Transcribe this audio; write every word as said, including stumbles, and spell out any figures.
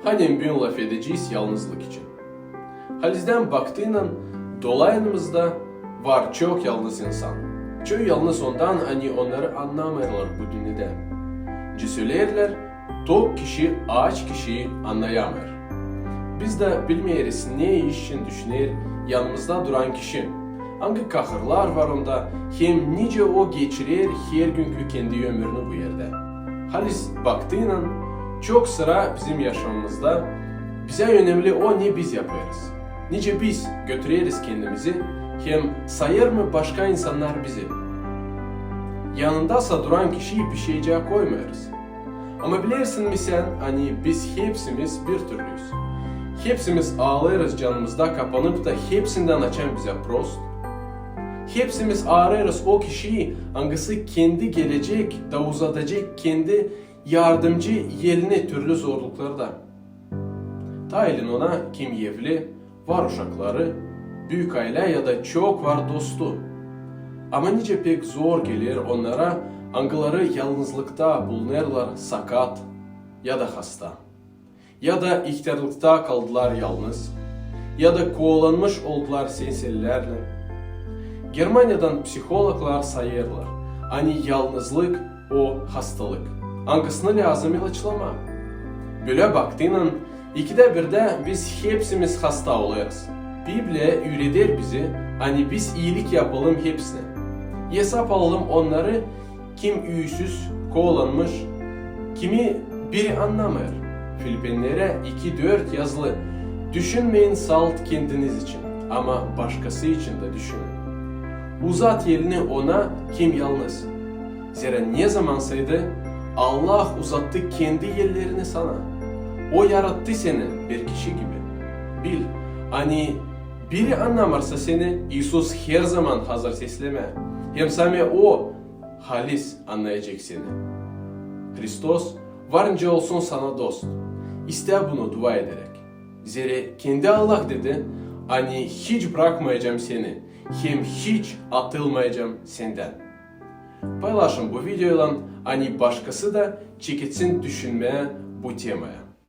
Hanem büün lafedecez yalnızlık için. Halizdän baktıynan, dolayımızda var çok yalnız insan. Çoyu yalnız ondan, ani onnarı annamêêrlar bu dünnedä. Nicä söleerlär, tok kişi aaç kişiyi annayamêêr. Biz dä bilmeeriz, ne iş için düşüner yanımızda duran kişi, angı kahırlar var onda, hem nicä o geçirer hergünkü kendi ömürünü bu erdä. Halis baktıynan, çok sıra bizim yaşamamızda bizä önemli o, ne biz yapêrız, nicä biz götüreriz kendimizi, hem sayêr mı başka insannar bizi. Yanında duran kişiyi bişeycää koymêêrız. Ama bilersin mi sän, ani biz hepsimiz bir türlüyüz. Hepsimiz aalêêrız canımızda kapanıp da hepsindän açan bizä prost. Hepsimiz aarêêrız o kişiyi, angısı kendi gelecek da uzadacek kendi yardımcı elini türlü zorluklarda. Tailin ona, kim evli, var uşakları, büük aylä ya da çok var dostu. Ama nicä pek zor geler onnara, angıları yalnızlıkta bulunêrlar sakat ya da hasta, ya da ihtärlıkta kaldılar yalnız, ya da koolanmış oldular sensellärlän. Germaniyadan psihologlar sayêrlar, ani yalnızlık o hastalık, angısını lääzım ilaçlamaa. Bölä baktıynan, ikidä birdä biz hepsimiz hasta olêrız. Bibliya üüreder bizi, ani biz iilik yapalım hepsinä. Esap alalım onnarı, kim üüsüz, koolanmış, kimi biri annamêêr. Filippenlerä iki dört yazılı: Düşünmeyin salt kendiniz için, ama başkası için dä düşünün. Uzat elini ona, kim yalnız. Zerä ne zamansaydı Allah uzattı kendi ellerini sana. O yarattı seni bir kişi gibi. Bil, ani biri annamêêrsa seni, İisus herzaman hazır seslemää. Hem same O halis annayacek seni. Hristos var nicä olsun sana dost. İstä bunu dua ederek. Zerä kendi Allah dedi, ani hiç brakmayacam seni, hem hiç atılmayacam sendän. Paylaşın bu videoylan, ani başkası da çeketsin düşünmää bu temaya.